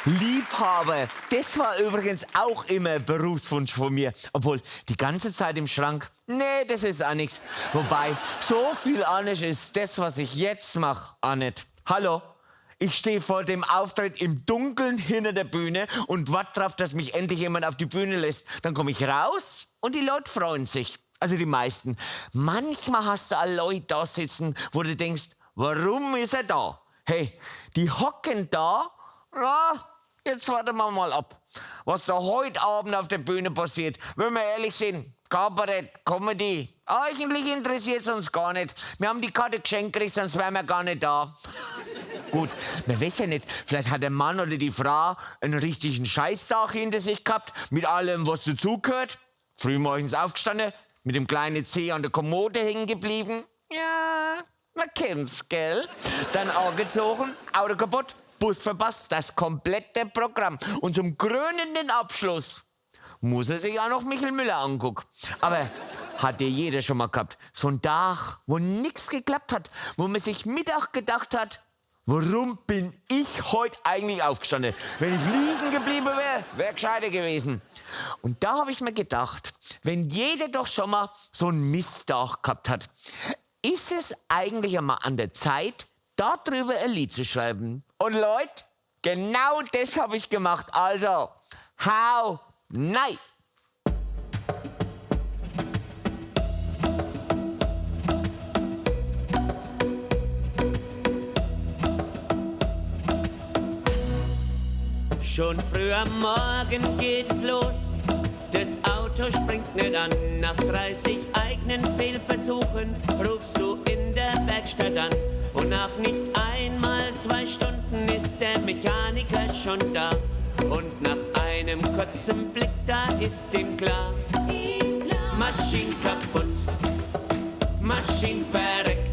Liebhaber, das war übrigens auch immer ein Berufswunsch von mir. Obwohl, die ganze Zeit im Schrank, nee, das ist auch nichts. Wobei, so viel anders ist das, was ich jetzt mache, auch nicht. Hallo? Ich stehe vor dem Auftritt im Dunkeln hinter der Bühne und warte drauf, dass mich endlich jemand auf die Bühne lässt. Dann komme ich raus und die Leute freuen sich. Also die meisten. Manchmal hast du alle Leute da sitzen, wo du denkst, warum ist er da? Hey, die hocken da. Na, jetzt warten wir mal ab, was da heute Abend auf der Bühne passiert. Wenn wir ehrlich sind, Kabarett, Comedy, eigentlich interessiert's uns gar nicht. Wir haben die Karte geschenkt gekriegt, sonst wären wir gar nicht da. Gut, man weiß ja nicht, vielleicht hat der Mann oder die Frau einen richtigen Scheißtag hinter sich gehabt, mit allem, was dazugehört. Frühmorgens aufgestanden, mit dem kleinen Zeh an der Kommode hängen geblieben. Ja, man kennt's, gell? Dann angezogen, Auto kaputt, Bus verpasst, das komplette Programm. Und zum krönenden Abschluss muss er sich auch noch Michel Müller angucken. Aber hat ja jeder schon mal gehabt. So ein Tag, wo nix geklappt hat, wo man sich Mittag gedacht hat, warum bin ich heute eigentlich aufgestanden? Wenn ich liegen geblieben wäre, wäre gescheiter gewesen. Und da habe ich mir gedacht, wenn jeder doch schon mal so einen Misttag gehabt hat, ist es eigentlich einmal an der Zeit, darüber ein Lied zu schreiben. Und Leute, genau das habe ich gemacht. Also, hau nein! Schon früh am Morgen geht's los. Das Auto springt nicht an. Nach 30 eigenen Fehlversuchen rufst du in der Werkstatt an. Und nach nicht einmal 2 Stunden ist der Mechaniker schon da. Und nach einem kurzen Blick, da ist ihm klar: Maschine kaputt, Maschine verreckt.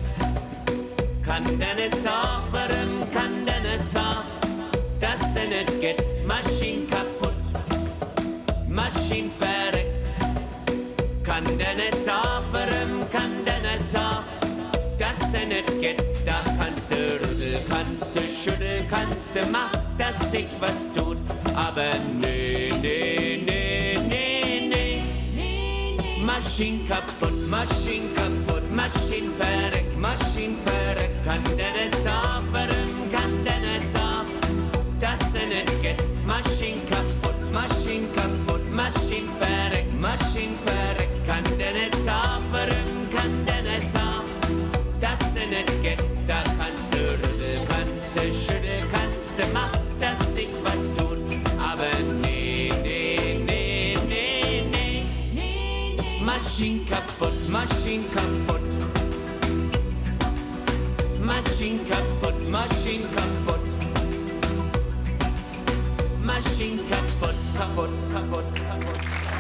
Kann der nicht sagen, warum kann der nicht sagen, dass er nicht geht? Maschine kaputt, Maschine verreckt. Kann der nicht sagen, warum kann der nicht sagen, dass er nicht geht? Da kannst du rütteln, kannst du schütteln, kannst du machen, dass sich was tut. Aber nee, nee, nee, nee, nee. Maschine kaputt, Maschine kaputt, Maschine verreckt, Maschine verreckt. Kann der nicht sagen, warum kann der nicht sagen, dass er nicht geht? Maschine kaputt, Maschine kaputt, Maschine verreckt, Maschine verreckt. Kann der nicht sagen, warum kann der nicht sagen, dass er nicht geht? Da kannst du rütteln, kannst du schütteln, kannst du machen, dass sich was tut. Aber nee, nee, nee, nee, nee. Maschine kaputt, Maschine kaputt. Maschine kaputt, Maschine kaputt. Maschine kaputt, kaputt, kaputt, kaputt.